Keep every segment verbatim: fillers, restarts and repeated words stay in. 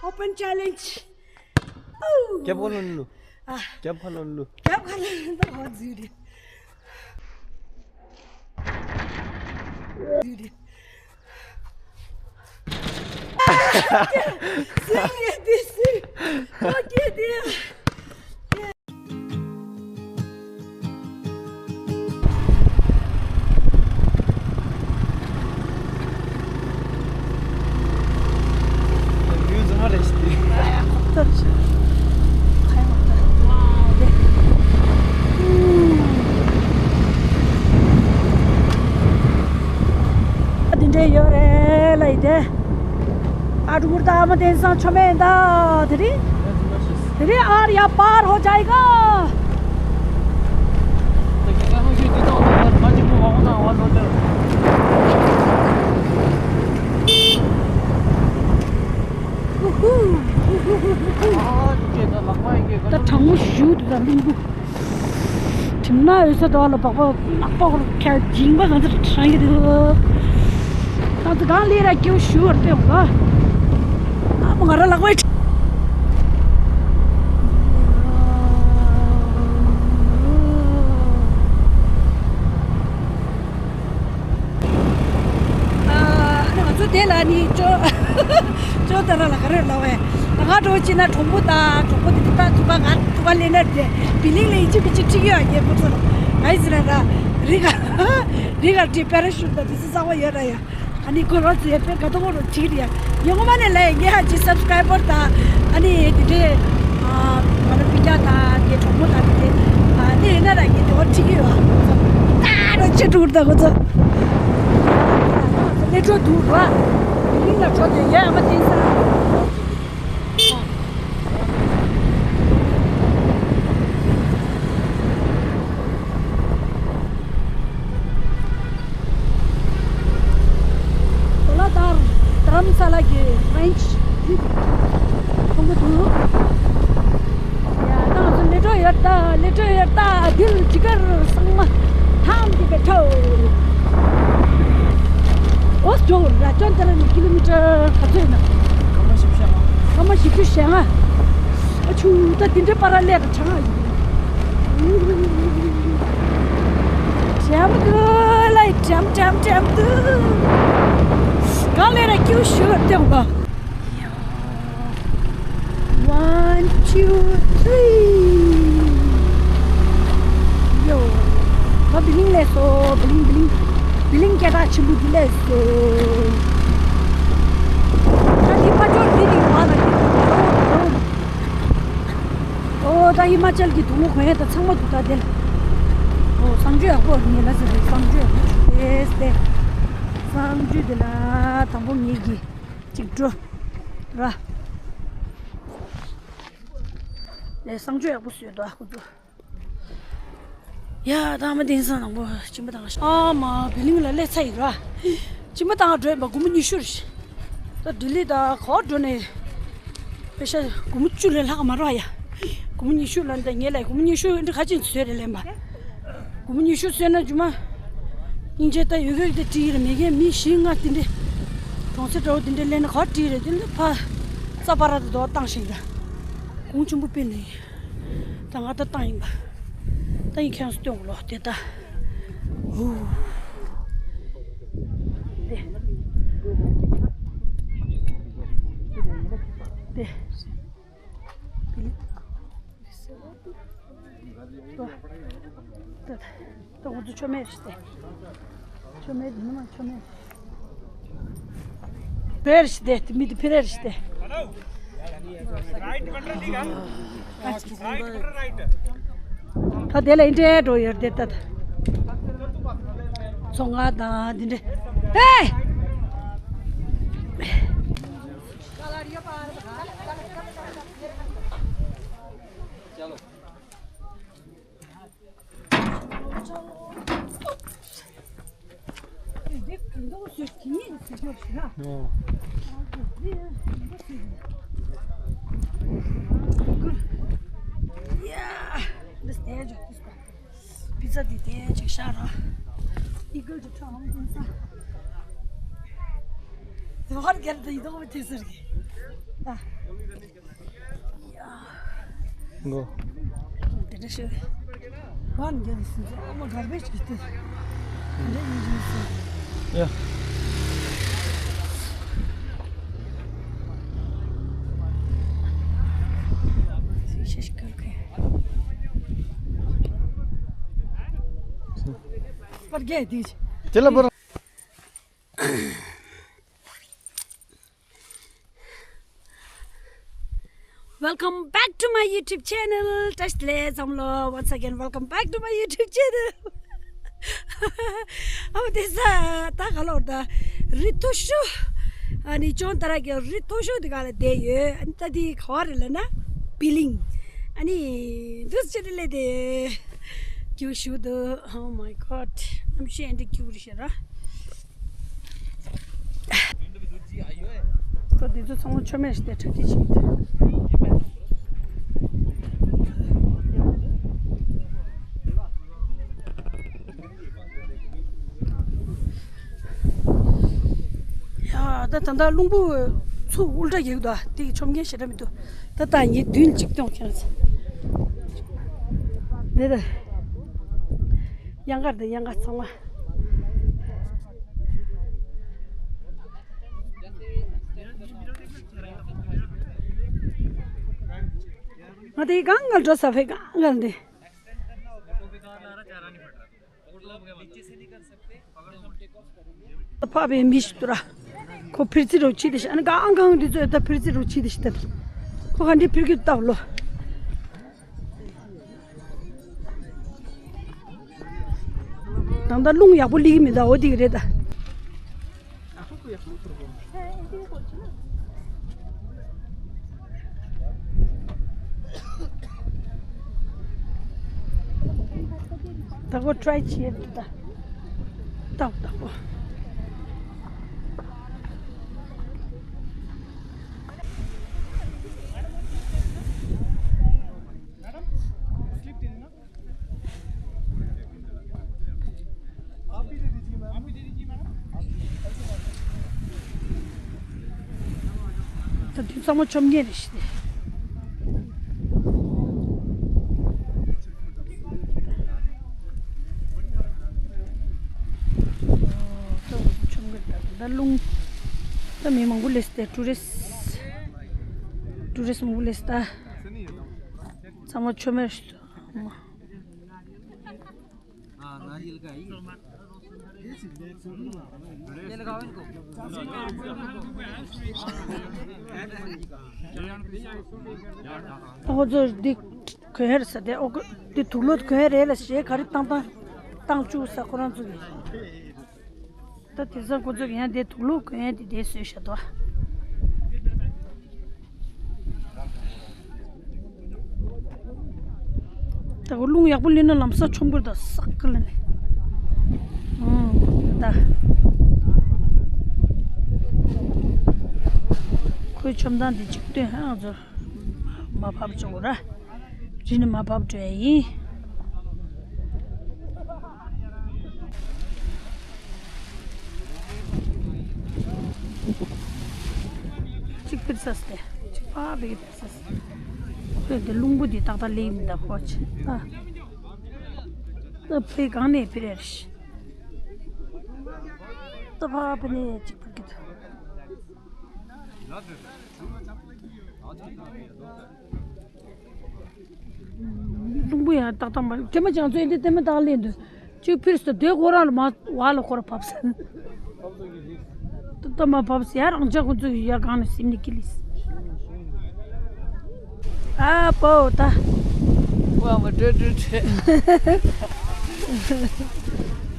Open challenge. རྒྱབ་ཁ་ལོན་ལུ། ཨ། རྒྱབ་ཁ་ལོན་ལུ། རྒྱབ་ཁ་ལོན་ལུ་ཧོ་ཛུ་རི། ཛུ་རི། སེང་གེ་དེ་སེང་གེ་དེ། འདི་འདྲས་ཡོད་རེད་ལ་ཡི་དེ། ཨ་ཀྲུ་གུར་ད་ཨ་མ་དེང་སང་ཆོ་མེད་ད་དེ་རིང་། དེ་རིང་ཨར་ཡ་པར་ཧོ་ཅའི་ག་ད་གྲང་མོ་ཞུ་འདུག་ད་གླིང་བུ། གྲིམ་ན་འོད་ས་དོག་ལ་བག་པ་ནག་པོ་ཁ་འཇིང་པ་གང་ཚར་ཧྲང་གི་འདུག་ད་ཚོ་གང་ལས་ར་སྐྱེའུ་ཞུ་བར་སྟོན་གོ། ཨ་མ་ང་ར་ལག་པའི་ཨ་ང་ཚོ་དེ་ལ་ནི་ཅོ་ཅོ་ད་ར་ལ་ག་རེ་ལ་བས་ང་འགྲོ་ཅི་ན་གྲོང་པོ་དང་གྲོང་པོ་དེ་དེ་ད་ཐུག་ག་ང་ཐུག་ག་ལས་ན་དེ་བི་ལིང་ལས་ཡིན་ཅི་བི་ཅི་ཁྲིག་ཡོད་ཡེ་པོ་ཚོ་ལ་ཨ་ཡི་ཟི་ར་ར་རི་ག་རི་ག་དེ་པེ་ར་ཤུ་ད་དེ་སི་ས་བ་ཡོད་ར་ཡ། ཨ་ནི་ཁོ་རོ་ཙེ་པེ་ག་ཏོ་ཁོ་རོ་ཁྲིག་རེད་ཡ། ཡོང་མ་ནས་ལས་ངས་ཧ་ཅི་སབ་སི་ཀ་རའི་བར་དང་ཨ་ནི་དེ་འདྲས་ང་ལ་སྤུན་ཀྱག་དང་དེ་གྲོགས་མོ་དང་དེ་ཨ་ནི་ཡིན་ན་ར་ངས་དེ་བ་ཁྲིག་ཡོད་ཨ། ད་རོ་ཆེ་དྲུག་ད་ཁོ་ཚོ་ལས་འཕྲོ་འདུག་ར་ཡིན་ལ་འཕྲོ་དེ་ཡ་ཨ་མ་བསྟན་ས། ལོ་ལ་དར་དྷ་རམ་ས་ལ་གི་རེན་ཇི་མཐོང་གི་འདུག་ཡ་ད་ང་ཚོ་ལེ་ཏྲོ་ཡོད་ད་ལེ་ཏྲོ་ཡོད་ད་དིལ་ཇི་གར་སང་མ་ཐང་གི་བེ་ཏྲོ། ཨོ་ཇོ་ར་ཅོན་ཏ་ར་ནི་ཀི་ལོ་མི་ཏར་ག་ཚོད་ཡིན་ན། སྐར་མ་བཞི་བཅུ་ཞེ་ལྔ། སྐར་མ་བཞི་བཅུ་ཞེ་ལྔ། ཨ་ཆུ་ད་དེ་འདྲའི་པ་ར་ལས་ར་ཆང་ཨ་ཡིན། འགྲམ་དུ་ལ་འགྲམ་འགྲམ་འགྲམ་དུ། གང་ལས་ར་ཀྱུ་ཤུར་ཏེ་འོང་ག One, two, three. ཡོ། ང་བི་ལིང་ལས་སོ། བི་ལིང་བི་ལིང་། བི་ལིང་སྐད་གྲགས་ཆེན་པོ་འདི་ལས་སོ། ད་འདི་ཕ་ཇོར་འདི་ནི་ང་ལ་འདི། ཨོ་ད་ཧི་མ་ཅལ་གྱི་དུག་ལོག་གོན་ཡ་ད་ཚང་མ་འདུག་ད་དེ་ལ། ཨོ་གསང་སྤྱོད་ཡག་པོ་ངེས་ལ་ཟེར་བའི་གསང་སྤྱོད་ཡག་པོ་ཞུ་ཡེས་ཏེ། གསང་སྤྱོད་འདི་ལ་དང་པོ་ངེས་ཀྱི། གཅིག་འགྲོ། ར། ལས་གསང་སྤྱོད་ཡག་པོ་བཟོས་འདུག་ཨ་ཁོ་ཚོ། ཡ་ད་མ་དེང་སང་ནང་པོ་སྦྱིན་པ་དང་ཨ་མ་བི་ལིང་ལ་སླེབས་ཚར་ཡིན་ར། སྦྱིན་པ་དང་འགྲོ་ཡིན་པ་སྒོར་མོ་ཉི་ཤུ་རེད། ད་ལྡི་ལི་ད་གོ་འགྲོ་ནས་པེ་ཤ་སྒོར་མོ་བཅུ་ལས་ལྷག་མ་རག་ཡ། སྒོར་མོ་ཉི་ཤུ་ལ་འདི་ངེད་ལ་སྒོར་མོ་ཉི་ཤུ་འདི་ཁ་ཅིག་བཟོས་རེད་ལན་པ། སྒོར་མོ་ཉི་ཤུ་བཟོས་ན་རྒྱུ་མ། སྙིང་རྗེ་ད་ཡོད་གི་དེ་བྲིས་རེད་མེད་མཁན་མི་བཞི་ལྔ་དེ་འདྲས། གྲོང་གསེབ་འདྲ་བོ་དེ་འདྲས་སླེབས་ན་ག་བྲིས་རེད་དེ་འདྲས་ཕ། རྩ་བ་ར་དེ་དོ་བཏང་ཞིང་ད། གོང་ཆེན་པོ་དཔེ་ནས། ད་ང་ད་བཏང་ཡིན་པ། ད་ཡིན་ཁྱེད་རང་ཚོ་སྟོན་གོ་ལོ་དེ་ད། ཧུ། དེ། དེ། ད་ད་ད་ང་ཚོ་ཆོ་མེད་རེད་དེ། ཆོ་མེད་དེ་ནི་མ་ཆོ་མེད། བེར་ཞིག་དེ་མི་དེ་ཕི་རེར་ཞིག་དེ། ད་དེ་ལ་ཨིན་ཏྲེ་འགྲོ་ཡོད་དེ་ད། ཚོང་ང་དང་དེ་འདྲ། ཧེ། ཡ། འདི་སྟེ་ཇོ། པི་ཛ་འདི་དེ་ཅིག་ཤར་ར། ཨི་གལ་གྱི་ཁྲ་ཧང་ཀུང་ས། དེ་བར་གལ་དུ་ཡིད་འོང་བའི་དུས་ཟེར་གི། ད། གོ། དེ་འདྲ་ཤོད། ཝན་གལ་སི་ཨ་མ་གར་བེཇ་གི་དེ། འདྲ་ཡིན་གྱི་སོ། ཡ། ཤེས་ཤེས་གལ་གི། པར་རྒྱལ་དེ། དེ་ལ་པར། Welcome back to my YouTube channel. བཀྲ་ཤིས་བདེ་ལེགས་ཚང་མ་ལོ། Once again, welcome back to my YouTube channel. ཨ་མ་དེ་ས་ད་ག་ལོར་ད་རི་མཐོ་ཤོས། ཨ་ནི་ཅོང་ཏ་ར་གི་རི་མཐོ་ཤོས་དེ་ག་ལ་བསྡད་ཡོད། ཨ་ནི་ད་དེ་ག་བ་རེད་ལབ་ན་བི་ལིང་། ཨ་ནི་འདུག་སེ་ལས་དེ་རྒྱུག་ཞུ་འདུག Oh my god. གནམ་གཤིས་ཨེ་འདྲ་སྐྱིད་པོ་རེད་ཤག་ར། ཁོ་དེ་ཚོ་ཚང་མ་མཆོད་མེ་ཞིག་དེ་གྲ་སྒྲིག་བྱེད་ཀྱི་འདུག་ཡ། ད་ད་ལྟ་རླུང་བུ་ཚུར་དབུ་སྐྲ་རྒྱག་གི་འདུག་ཨ། དེ་གི་ཆོམ་མཁན་ཞེ་དྲག་མི་འདུག་ད་ལྟ་ངས་མདུན་གཅིག་སྟོན་ཁྱེར་སོང་། འདི་ད་གཡང་དཀར་དང་གཡང་དཀར་ཚང་མ། ང་དེ་གང་ག་འགྲོ་ས་ཕེ་གང་ག་འདི། ཕ་བའི་མི་ཞིག་ཏུ་ར། ཁོ་ཕིར་ཙི་རུ་ཆི་དེ་ཤ། ཨ་ནི་གང་གང་འདི་ཚོ་ད་ཕིར་ཙི་རུ་ཆི་དེ་ཤ་ད། ཁོ་ག་འདི་ཕིར་གི་ལྟ་བུ་ལོ། ད་ལྟ་རླུང་ཡག་པོ་སླེབས་ཀྱི་མི་འདུག་འོ་དེ་གི་རེད་ད། ད་ཁོ་ཊ་རའི་བྱེད་ད། ཏག་ཏག་པོ། ད་དུས་ཚང་མ་ཆོམ་ཉེ་རེ་ཞིག་ད་རླུང་། ད་མི་མང་པོ་སླེབས་ཏེ་ཊུ་རི་སི་ཊུ་རི་སི་མང་པོ་སླེབས་ཏེ། ཚང་མ་ཆོམ་ཉེ་རེ་ཞིག་ཁོ་ཚོ་འདི་གོན་ཡ་རེད་ས་དེ། ཨོ་ཁོ་འདི་དུག་ལོག་གོན་ཡ་རེད་ལ་ཞེས་ག་རེ་བཏང་བཏང་བཏང་བཅུག་ས་ཁོ་རང་ཚོ་གི། ད་དེང་སང་ཁོ་ཚོ་གི་ཡང་དེ་དུག་ལོག་གོན་ཡ་དེ་དེ་བཟོས་བཞག་འདུག་ད་གོ་རླུང་ཡག་པོ་ལེན་ན་ལམ་སང་ཆོམ་གི་རེད་ད། སག་གི་ལ་ནི། ཨང་། ད་ཁོའི་ཆོམ་སྟངས་དེ་གཅིག་སྟོན་ཧ་ང་ཚོ་མ་ཕབ་བྱུང་ར། རི་ནི་མ་ཕབ་འགྲོ་ཡ་ཡིན། གཅིག་ཕིར་ས་སྟེ། གཅིག་ཕ་བེ་གི་ཕིར་ས་སྟེ། ཁོས་འདི་རླུང་བུ་འདི་ཏག་ཏག་ལེགས་མི་འདུག་ཁོ་ཆེ་ཨ། ད་ཕེ་གང་ནས་ཕིར་ཡ་རེད། ད་ཕ་བེ་ནས་གཅིག་ཕིར་གི་འདུག་རླུང་བུ་ཡང་ཏག་ཏག་མ་རེད། དེ་མ་ཅང་ཚོས་འདི་དེ་མ་ཏག་ལེན་འདུག་གཅིག་ཕིར་སྟེ་དེ་ཁོ་རང་ལ་མ་བ་ལ་ཁོ་ར་བབས་སོང་། ཏག་ཏག་མ་བབས་སོང་། ཡ་རང་ཅག་ཁོ་ཚོས་ཡ་གང་ནས་སེམས་ནས་ཀི་ལིས། ཨ་པོ་ད། ཝ་མ་ཏྲེ་ཏྲེ་ཏྲེ།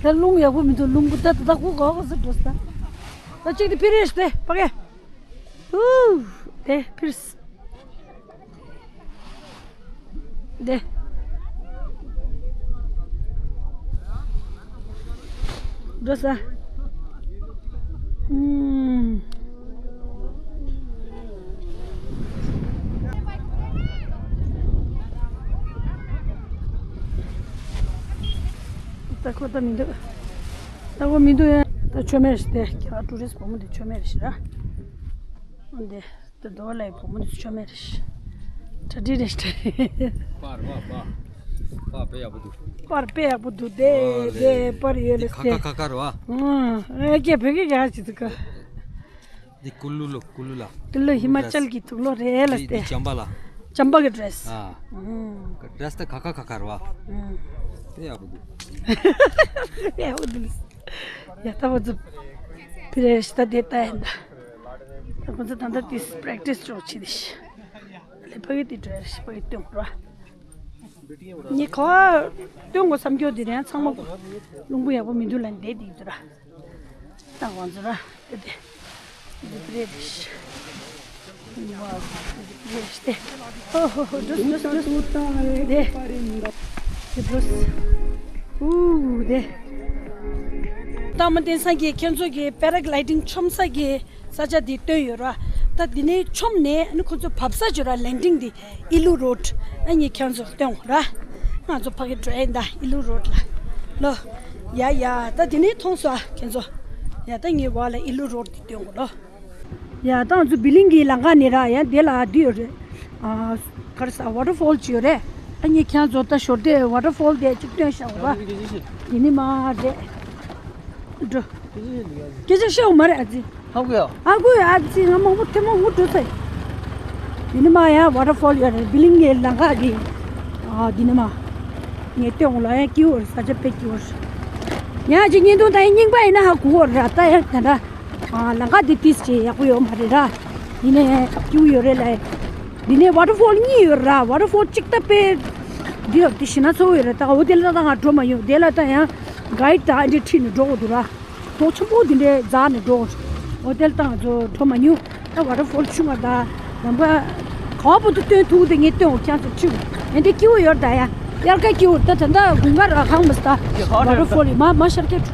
ད་རླུང་ཡག་པོ་མི་འདུག་རླུང་བུ་ད་ད་ད་ཁོ་གོ་གོ་སུ་འགྲོ་ས། ད་གཅིག་དེ་ཕིར་རེ་སྟེ་པ་གེ། ཨུ། དེ་ཕིར་སི། དེ། འགྲོ་ས། ཨུམ། ད་ཁོ་ད་མི་འདུག་ད་ཁོ་མི་འདུག་ཡ། ད་ཆོ་མེད་རེད་ཤི། དེ་ཁྱེད་རང་ཊུ་རི་སི་བུ་མོ་དེ་ཆོ་མེད་རེད་ཤི་ར། འོན་ཏེ་ད་དོ་ལའི་བུ་མོ་དེ་ཆོ་མེད་རེད་ཤི། གྲ་སྒྲིག་རེད་ཤི། པར་བ་པ། པར་དཔེ་ཡག་པོ་འདུག་པར་དཔེ་ཡག་པོ་འདུག་དེ་ཨ་ལེ། དེ་པར་ཡོད་ལེ་ཁ་ཁ་ཁ་ཁ་རེད་བ། ཨང་། ཨེ་ཀྱེ་བོད་སྐད་ག་ཅི་ཟིག་ག་འདི་ཀུ་ལུ་ལོ། ཀུ་ལུ་ལ། ཀུ་ལུ་ཧི་མ་ཅལ་གྱི་དུག་ལོག་རེད་ལ་འདི་སྟེ། འདི་ཅམ་པ་ལ། ཅམ་པ་གི་ཌི་རེ་སི། ཨ། ཨང་། ཌི་རེ་སི་དེ་ཁ་ཁ་ཁ་ཁ་རེད་བ། ཨང་། དེ་ཡག་པོ་འདུག་ཡག་པོ་འདུག་ཡ་ད་བོ་ཙུ། ཕི་རེ་ཤི་ད་དེ་ད་ཡིན་ད། ད་ཁོ་ཚོ་ད་ལྟ་དེ་པྲེག་ཊི་སི་ཅོག་བྱེད་དེ་ཤི། ལེ་ཕ་གི་དེ་ཌི་རེ་སི་ཕ་གི་སྟོན་ར། ངས་ཁ་བ་སྟོན་དགོས་བསམ་རྒྱུ་དེ་རིང་ཚང་མ་རླུང་བུ་ཡག་པོ་མི་འདུག་ལ་འདས་དེ་ཡོད་ར། ད་ང་ཚོ་ར་དེ་དེ་དེ་རེད་དེ་ཤི། ཨོ་ཧོ་ཧོ། འགྲོ་འགྲོ་འགྲོ། དེ་དེ་འགྲོ། ཨུ་དེ། ད་མ་བསྟན་སངས་རྒྱས་ཁྱེད་ཚོ་གི་པེ་ར་གི་ལའི་ཌིང་མཆོང་ས་གི་ས་ཆ་འདི་སྟོན་ཡོད་ར། ད་འདི་ནས་མཆོངས་ནས་ཨ་ནི་ཁོ་ཚོ་བབས་ས་བྱོས་ར། ལེན་ཌིང་འདི་ཨི་ལུ་རོཌ། ཨ་ནི་ཁྱེད་ཚོ་སྟོན་དགོས་ར། ང་ཚོ་ཕ་གི་འགྲོ་ཡིན་ད་ཨི་ལུ་རོཌ་ལ། ལོ། ཡ་ཡ། ད་འདི་ནས་མཐོང་སོང་ཨ་ཁྱེད་ཚོ། ཡ་ད་ངའི་བར་ལ་ཨི་ལུ་རོཌ་འདི་སྟོན་དགོས་ལོ། ཡ་ད་ང་ཚོ་བི་ལིང་གི་ལམ་ཁ་ནས་ར། ཡ་འདི་ལ་འདི་ཡོད་རེད། ཨ། ག་རེ་ཟ། ཝ་ཊར་ཕོལ་ཅིག་ཡོད་རེད། ཨ་ནི་ཁྱེད་ཚོ་ད་ཞོར་དེ་ཝ་ཊར་ཕོལ་དེ་ཅིག་སྟོན་བཞག་པ། ཡིན་ནི་མ་རེད། འགྲོ། སྐད་ཆ་བཤད་འོ་མ་རེད་ཨ་ཙི། ཧ་གོ་ཡ། ཨ་གོ་ཡ་ཨ་ཙི། ང་མང་པོ་ཐེངས་མང་པོ་འགྲོ་ཚར། ཡིན་ནི་མ་ཡ་ཝ་ཊར་ཕོལ་ཡོད་རེད་བི་ལིང་གི་ལམ་ཁ་གི། ཨ་འདི་ནི་མ། ངས་སྟོན་འོ་ལ་ཡ་སྐྱིད་འོ་རེད། ས་ཆ་དཔེ་སྐྱིད་འོ་རེད། ཡ་ཅིག་བརྙན་ཐུང་ད་ཡ་རྙིང་པ་ཡིན་ན་ཧ་གོ་འོ་རེད་ད་ཡ་དེ་འདྲ། ཨ་ལམ་ཁ་འདི་ཏིས་ཅིག་ཡག་པོ་ཡོད་མ་རེད་ར། ཡིན་ནའི་སྐྱིད་པོ་ཡོད་རེད་ལ། འདི་ནས་ཝ་ཊར་ཕོལ་གཉིས་ཡོད་ར། ཝ་ཊར་ཕོལ་གཅིག་ད་དཔེ་འདི་ཡོད་དེ་ཞེ་ན་ཚ་བོ་ཡོད་རེད། ད་འོ་དེ་ལ་ད་ང་འགྲོ་མ་ཡོང་། དེ་ལ་ད་ཡང་གའིཌ་དང་ཨ་འདྲས་ཁྲིད་ནས་འགྲོ་དགོས་འདུག་ར། ཐོག་ཆེན་པོ་འདི་འདྲས་འཛེགས་ནས་འགྲོ་དགོས། འོ་དེ་ལ་ད་ང་ཚོ་འགྲོ་མ་མྱོང་། ད་ཝ་ཊར་ཕོལ་ཆུང་བ་ད་ལམ་ཁ་ག་བ་བུ་དུ་སྟོན་ཐུབ་དེ་ངས་སྟོན་འོ་ཁྱེད་ཚོ་ཆུ། ཨེ་འདི་སྐྱིད་པོ་ཡོད་ད་ཡ། དབྱར་ཁ་སྐྱིད་པོ་ད། ད་ད་དགུན་ཁ་ར་ཁང་མི་སྟ། ཝ་ཊར་ཕོལ་ཡི་མ་མ་ཤར་སྐད།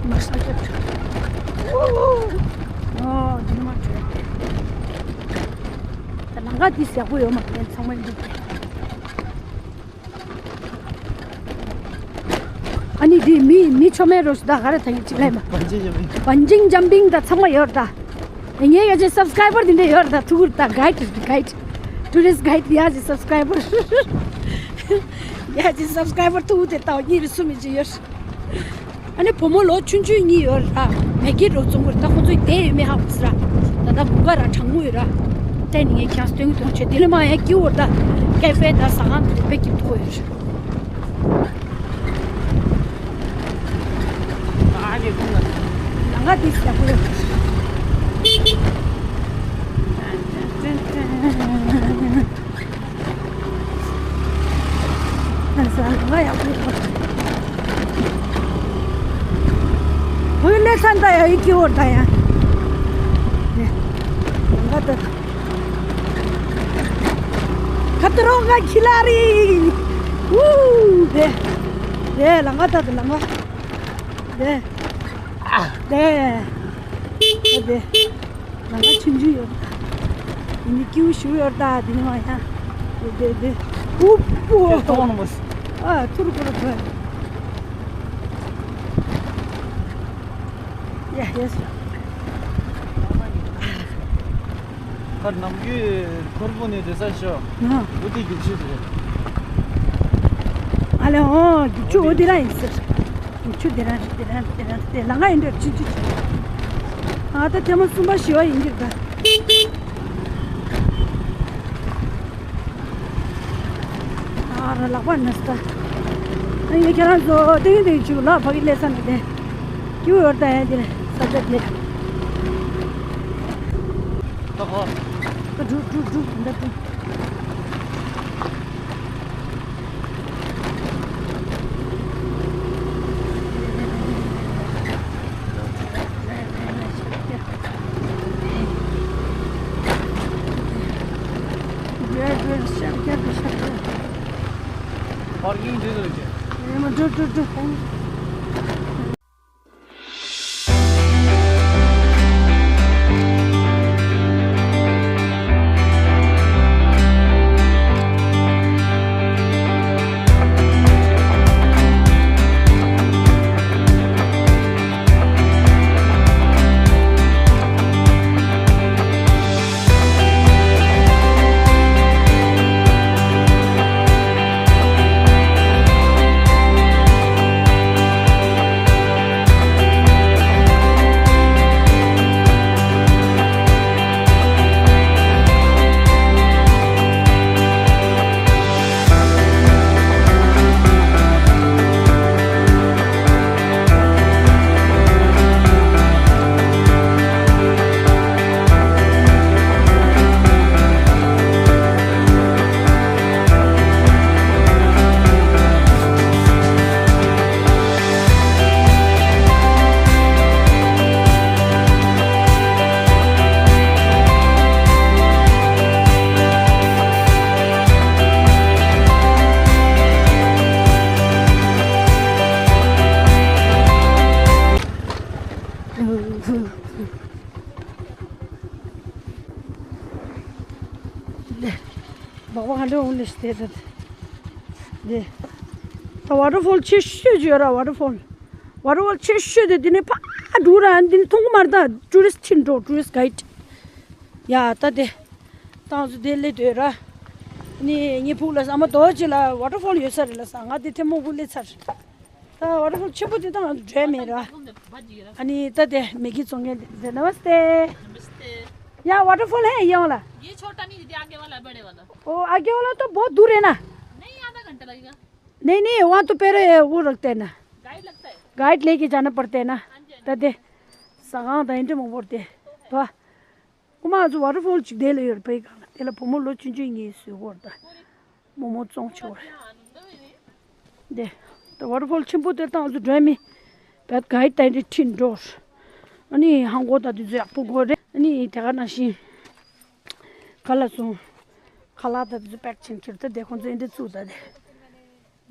མ་ཤར་སྐད། ཨོ་འདི་ནི་མ་བྲོས། ད་ལམ་ཁ་འདི་ཡག་པོ་ཡོད་མ་རེད། ཚང་མ་འདི། ཨ་ནི་འདི་མི་མི་ཆོ་མེད་རོ་ཞིག་ད་ག་རེ་ཐང་གི་ཅིག་ལས་མ། བན་ཇིང་ཇམ་པིང་། བན་ཇིང་ཇམ་པིང་ད་ཚང་མ་ཡོད་ད། ངའི་ཡ་ཅིག་སབ་སི་ཀ་རའི་བར་དེ་འདྲ་ཡོད་རེད་ད། ཕྲུ་གུ་ད་གའིཌ་གའིཌ། ཊུ་རི་སི་ཊི་གའིཌ་ཡ་ཅིག་སབ་སི་ཀ་རའི་བར། ཡ་ཅིག་སབ་སི་ཀ་རའི་བར་ཕྲུ་གུ་དེ་ད་གཉིས་རེ་གསུམ་ཡིན་ཅིག་ཡོད། ཨ་ནི་བུ་མོ་ལོ་ཆུང་ཆུང་གཉིས་ཡོད་རེད་ད། མེ་ཀི་རོ་བཙོང་གི་རེད་ད། ཁོ་ཚོས་བསྡད་ཡོད་མེད་ཧ་གོ་སི་ར། ད་ལྟ་དགུན་ཁ་ར་གྲང་མོ་ཡོད་ར། དེ་ནི་ངས་ཁྱེད་སྟོན་གི་དོན་ཆེ། དེ་ལས་མ་ཡ་སྐྱིད་པོ་རེད་ད། ཀེ་ཧྥེ་ད་ཟ་ཁང་དེ་དཔེ་སྐྱིད་པོ་ཡོད་རེད། ལམ་ཁ་འདི་ཡག་པོ་ཡོད། ལམ་ཁ་ཡག་པོ་ཡོད། བོད་ལས་ས་འདི་ཡ་ཡི་སྐྱིད་པོ་ད་ཡ། ལམ་ཁ་ད། ཁ་ཏུ་རོ་ང་ཁྱི་ལ་རི། ཝུ། དེ། དེ་ལམ་ཁ་ད་དེ་ལམ་ཁ། དེ། དེ། དེ། ལམ་ཁ་ཆུང་ཆུང་ཡོད། འདི་ནི་སྐྱིད་པོ་ཞིག་ཡོད་ད། འདི་ནི་མ་ཡ། དེ་དེ་དེ། ཨུ་པུ། དེ་གཏོང་ནི་མ། ཨ་ཐུར་པོ་ར་ཐོན། ཡ་ཡ་སོ། ཁར་ནམ་རྒྱུན་ཁོར་པོ་ནས་བསྡད་ས་ཤོག་ཨ། འོ་དེ་རྒྱུག་ཆུ་དེ་རེད། ཨ་ལེ་ཨོ་རྒྱུག་ཆུ་འོ་དེ་ར་ཡིན་ཟེར། རྒྱུག་ཆུ་དེ་ར་རེད། དེ་ར་དེ་ར་དེ་ལམ་ཁ་ཡིན་འགྲོ་ཆུ་ཆུ་ཆུ། ཨ་ད་ཐེངས་མ་གསུམ་པ་བཞི་པ་ཡིན་གྱི་རེད་ད། ཨ་ར་ལག་པ་ན་སྟ། ཨ་ཡེ་ཁྱེད་རང་ཚོ་ཏིང་ཏིང་ཆུ་ལ་ཕ་གི་ལས་ས་ནས་དེ། སྐྱིད་པོ་ཡོད་ད་ཡ་དེ་ས་ཆ་དེ། ད་ཧོ། ད་འགྲོ་འགྲོ་འགྲོ་འདི་འགྲོ། ཕར་གཡུག་འདི་ལ་ཅི། ཨེ་མ་འགྲོ་འགྲོ་འགྲོ། ཨ་འདྲ་འོང་ལེ་ཤི་དེ་དེ། དེ། ད་ཝ་ཊར་ཕོལ་ཆེ་ཤོས་ཅིག་ཡོད་ར། ཝ་ཊར་ཕོལ། ཝ་ཊར་ཕོལ་ཆེ་ཤོས་དེ་དེ་ནས་ཕར་འགྲོ་ར། དེ་ནས་མཐོང་གི་མ་རེད། ད་ཊུ་རི་སི་ཊི་ཁྲིད་འགྲོ། ཊུ་རི་སི་ཊི་གའིཌ། ཡ་ད་དེ། ཏང་སུ་དེ་སླེབས་དུས་ར། ནི་ངའི་ཕུག་ལ་ཨ་མ་རྡོ་རྗེ་ལ་ཝ་ཊར་ཕོལ་ཡོད་ས་རེད་ལ་ཟེར། ང་དེ་ཐལ་མོ་སྒང་སླེབས་ཚར། ད་ཝ་ཊར་ཕོལ་ཆེན་པོ་དེ་ད་ང་ཚོ་འགྲོ་ཡ་མེད་ར། ཨ་ནི་ད་དེ་མེ་གི་བཙོང་མཁན་དེ། नमस्ते। नमस्ते। यहाँ वाटरफॉल है, ये वाला? ये छोटा नहीं दीदी, आगे वाला है, बड़े वाला। ओ, आगे वाला तो बहुत दूर है ना। नहीं, आधा घंटा लगेगा। नहीं, नहीं, वहाँ तो पहले वो रखते हैं ना। गाइड लगता है। गाइड लेके जाना पड़ता है ना। हाँ जी, हाँ जी। ད་དེ། ཟ་ཁང་དང་འདི་མང་པོ་དེ། ད། ཁོ་མ་ཚོ་ཝ་ཊར་ཕོལ་ཅིག་དེ་ལ་ཡོད་པའི་སྒང་ལ། དེ་ལ་བུ་མོ་ལོ་ཆུང་ཆུང་གཉིས་བཟོས་ཡོད་རེད། མོག་མོག་བཙོང་ཆོག་རེད། དེ། ད་ཝ་ཊར་ཕོལ་ཆེན་པོ་དེ་ད་ང་ཚོ་འགྲོ་ཡ་མེད། བད་གའིཌ་དང་འདི་ཁྲིད་འགྲོ། ཨ་ནི་ཧང་གོ་ད་དེ་ཚོ་ཡག་པོ་དགོས་རེད། ཨ་ནི་དེ་ག་ནང་བཞིན། ཁ་ལག་བཙོང་། ཁ་ལག་ད་དེ་ཚོ་པེག་བྱེད་ཁྱེར། ད་དེ་ཁོང་ཚོ་འདི་བཙུགས། ད་དེ།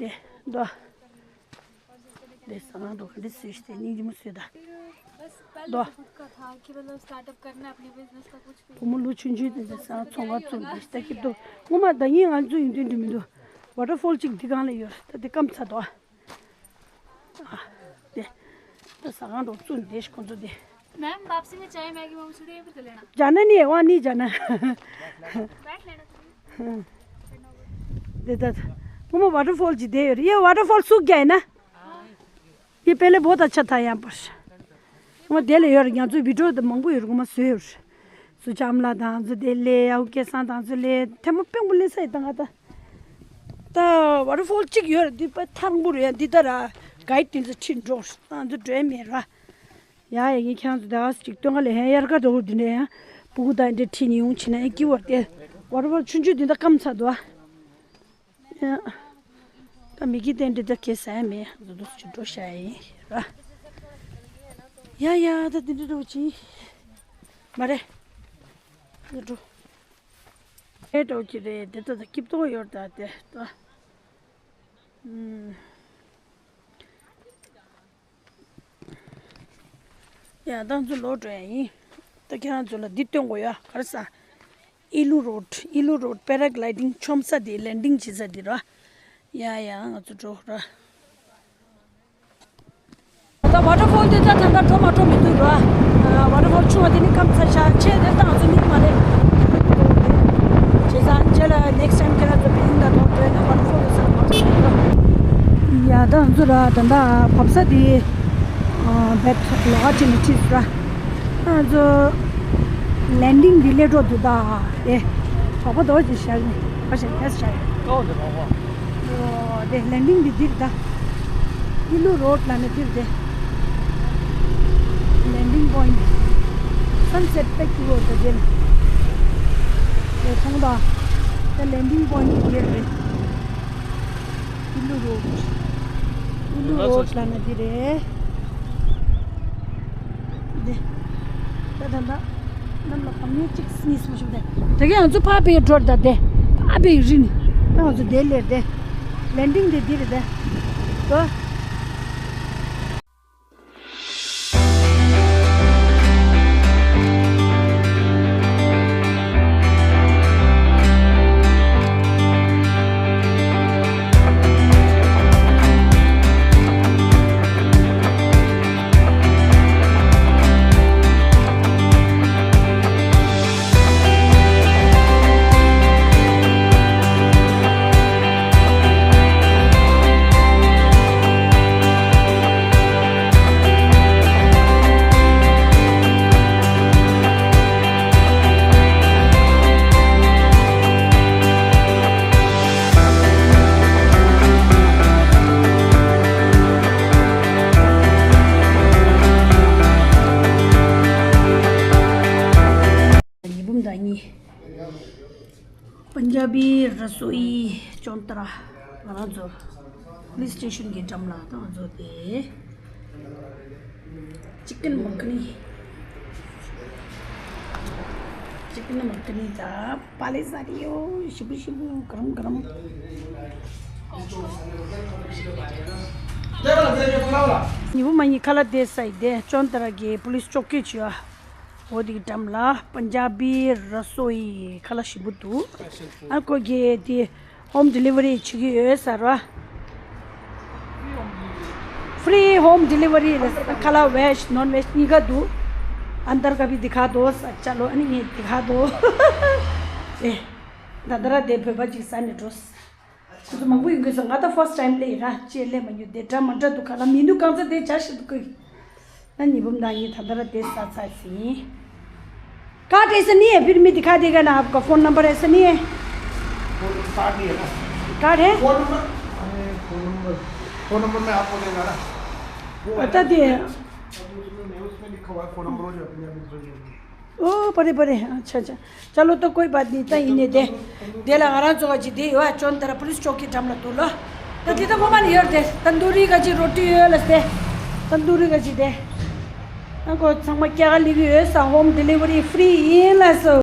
དེ། ད། དེ་ཟ་ཁང་འགྲོ་ག་འདི་བཟོས་ཤིག་དེ་སྙིང་རྗེ་མོ་བཟོས་ད། बस पहले ད། तो खुद का था कि मतलब स्टार्टअप करना है अपने बिजनेस का कुछ भी। བུ་མོ་ལོ་ཆུང་ཆུང་དེ་འདྲ་ཟ་ཁང་ཚོང་ཁང་བཙུགས་འདི་ཞིག་ད་སྐྱིད་སྡུག་ངོ་མ་ད་ཡིན། ང་ཚོ་ཡོང་དུས་འགྲིག་མི་འདུག་ཝ་ཊར་ཕོལ་གཅིག་འདི་སྒང་ལ་ཡོད། ད་དེ་སྐམ་ཚར་འདུག་ཨ། དེ། ད་ཟ་ཁང་འགྲོ་བཙུགས་འདི་ཞིག་ཁོང་ཚོ་དེ། मैम, वापसी में चाय मैगी मोमोज थोड़ी यहीं पर ले लेना। जाना नहीं है, वहाँ नहीं जाना। बैठ लेना थोड़ी। དེ་ད། ངོ་མ་ཝ་ཊར་ཕོལ་གཅིག་དེ་ཡོད་རེད། ये वाटरफॉल सूख गया है ना? ये पहले बहुत अच्छा था यहाँ पर। ངོ་དེ་ལ་ཡོད་རེད། ང་ཚོའི་བི་ཌི་ཡོ་དེ་མང་པོ་ཡོད་རེད། ངོ་མ་བཟོས་ཡོད་རེད། སུ་ཅམ་ལ་དང་ཚོ་དེ་ལས་ཨའུ་སྐལ་བཟང་དང་ཚོ་ལས་ཐལ་མོ་སྒང་པོ་སླེབས་ས་ཡི་ད་ང་ད། ད་ཝ་ཊར་ཕོལ་གཅིག་ཡོད་རེད། འདི་དཔེ་ཐང་པོ་རེད། ཡ་འདི་ད་ར་གའིཌ་དེ་ཚོ་ཁྲིད་འགྲོ་རེད། ད་ང་ཚོ་འགྲོ་ཡ་མེད་ར། ཡ་ཡ་ངས་ཁྱེད་རང་ཚོ་ད་ག་ཅིག་སྟོན་ག་ལས། ཧན་དབྱར་ཁ་འགྲོ་གི་འདི་འདྲ་ཡ། སྤུ་གུ་དང་འདྲ་ཁྲིད་ནས་ཡོང་ཕྱིན་ན་ཡ་སྐྱིད་པོ་རེད་དེ། ཝ་ཊར་ཕོལ་ཆུང་ཆུང་འདི་ད་སྐམ་ཚར་འདུག་ཨ། ཡ། ད་མི་གི་རྟེན་འབྲེལ་ད་གས་ཟ་ཡ་མེད། འདུག་འདུག་ཅིག་འགྲོ་ཤག་ཡིན་ར། ཡ་ཡ་ད་འདི་འདྲ་འགྲོ་ཅི། མ་རེད། འདི་འགྲོ། ཨེ་འགྲོ་ཅི་རེད། འདི་ད་ད་སྐྱིད་པོ་ཡོད་ད་དེ་ད། ཨུམ། ཡ་ད་ང་ཚོ་ལོག་འགྲོ་ཡ་ཡིན། ད་ཁྱེད་རང་ཚོ་ལ་འདི་སྟོན་དགོས་ཡ། ག་རེ་ཟ། ཨི་ལུ་རོཌ། ཨི་ལུ་རོཌ་པེ་ར་གི་ལའི་ཌིང་མཆོང་ས་དེ། ལེན་ཌིང་བྱེད་ས་དེ་ར། ཡ་ཡ་ང་ཚོ་འགྲོ་ར། ད་ཝ་ཊར་ཕོལ་དེ་ད་ད་ལྟ་འགྲོ་མ་འགྲོ་མི་འདུག་ར། ཝ་ཊར་ཕོལ་ཆུང་བ་དེ་ནི་སྐམ་ཚར་ཤག་ཆེ་དེ་ད་ང་ཚོ་མིག་མ་རེད། བྱས་ཙང་རྗེས་ལ་next time ཁྱེད་རང་ཚོ་བི་ལིང་ད་ཐོག་འགྲོ་ན་ཝ་ཊར་ཕོལ་ཡོད་ས་ལ་མ་འགྲོ་མི་འདུག་ཡ་ད་ང་ཚོ་ར་ད་ལྟ་བབས་ས་དེ། བད་ལོགས་ཀ་ཅིག་ནས་ཁྲིད་སོང་ར། ང་ཚོ་ལེན་ཌིང་འདི་སླེབས་འགྲོ་འདུག་ད། དེ་གྲོགས་པོ་རྡོ་རྗེ་ཞལ་ནས་ཕར་ཞལ་ཕེབས་ཤག་ཡོད། ཨོ་དེ་ལེན་ཌིང་འདི་འདིར་ད། ཨི་ལུ་རོཌ་ལ་ནི་འདིར་དེ། ལེན་ཌིང་པོ་ཡིན་ཏེ། སན་སེཊ་དཔེ་སྐྱིད་པོ་འདུག་དེ་ལ། དེ་མཐོང་ད། དེ་ལེན་ཌིང་པོ་ཡིན་འདིར་རེད། ཨི་ལུ་རོཌ། ཨི་ལུ་རོཌ་ལ་ནི་འདི་རེད། དེ། ད་ད་ད། གནམ་ལ་བབས་ནས་གཅིག་གཉིས་གསུམ་བཞི་དེ། དེ་ག་ང་ཚོ་ཕར་པའི་འགྲོ་ད་དེ། ཕར་པའི་རི་ནི། ད་ང་ཚོ་དེ་ལེར་དེ། ལེན་ཌིང་དེ་འདིར་དེ། ད། ཉི་འབུམ་ཟླ་གཉིས། पंजाबी रसोई चौंतरा ང་རང་ཚོ་པུ་ལིས་སི་ཊེ་ཤན་གྱི་འགྲམ་ལ་ད་ང་ཚོ་དེ་ཅི་ཀན་མ་ཁ་ནི། ཅི་ཀན་མ་ཁ་ནི་ད་པ་ལེ་ས་རི་ཡོ་ཤི་བུ་ཤི་བུ་ག་རམ་ག་རམ། ཉི་འབུམ་ཟླ་གཉིས་ཁ་ལག་དེ་ཟ་ཡི་དེ་ཅོན་ཏ་ར་གི་པུ་ལིས་ཅོ་ཀི་ཅི་ཡ། འོ་དེ་གི་འགྲམ་ལ་པན་ཇ་བི་ར་སོ་ཡི་ཁ་ལག་ཞིམ་པོ་འདུག་ཨ་ཁོ་གིས་དེ་ཧོམ་ཌི་ལི་ཝ་རི་བྱེད་ཀྱི་ཡོད་ཟེར་བ། ཕི་རི་ཧོམ་ཌི་ལི་ཝ་རི་རེད། ཁ་ལག་ཝེཇ་ནོན་ཝེཇ་གཉིས་ཀ་འདུག་ཨན་དར་ཀ་བྷི་དི་ཁ་དོ་ས་ཅ་ལོ། ཨ་ནི་ངས་དི་ཁ་དོ། ཨེ། ད་ད་ར་དེ་བོད་པ་ཅིག་ཟ་ནས་འགྲོ། ཁོ་ཚོ་མང་པོ་ཡོང་གི་སོང་། ང་ད་ཕར་སི་ཊི་ཊའིམ་སླེབས་ཡིན་ར། ཅེས་སླེབས་མ་མྱོང་། དེ་འདྲ་མ་འདྲ་འདུག་ཁ་ལག་མི་འདུག་གང་ཚ་དེ་བྱ་ཞིག་འདུག་གི། ད་ཉི་འབུམ་དང་གཉིས་ད་ལྟ་ར་དེ་ས་ཚ་ཟིན། कार्ड ऐसा नहीं है, फिर मैं दिखा देगा ना आपका, फोन नंबर ऐसा नहीं है। कार्ड नहीं है ना? कार्ड है? फोन नंबर, अरे, फोन नंबर, फोन नंबर मैं आपको देगा ना। वो है बता ना दिए। उसमें, उसमें लिखा हुआ है फोन नंबर, हो जाए पंजाबी में। ओ, परे, परे, अच्छा, अच्छा। चलो, तो कोई बात नहीं, त ཡིན་ནའི་དེ། དེ་ལ་ང་རང་ཚོ་ག་ཅིག་དེ་ཡོད་ཨ། ཅོན་ཏ་ར་པུ་ལིས་ཅོ་ཀི་འགྲམ་ལ་འདུག་ལོ། ད་དེ་ད་ངོ་མ་ནི་ཡོད་དེ། ཏན་ཏུ་རི་ག་ཅིག་རོ་ཊི་ཡོད་ལ་སྟེ། ཏན་ཏུ་རི་ག་ཅིག་དེ། ཨ་ཁོ་ཚང་མ་སྐྱ་ག་ལི་གི་ཡོད་ས། ཧོམ་ཌི་ལི་ཝ་རི་ཕི་རི་ཡིན་ལ་སོ།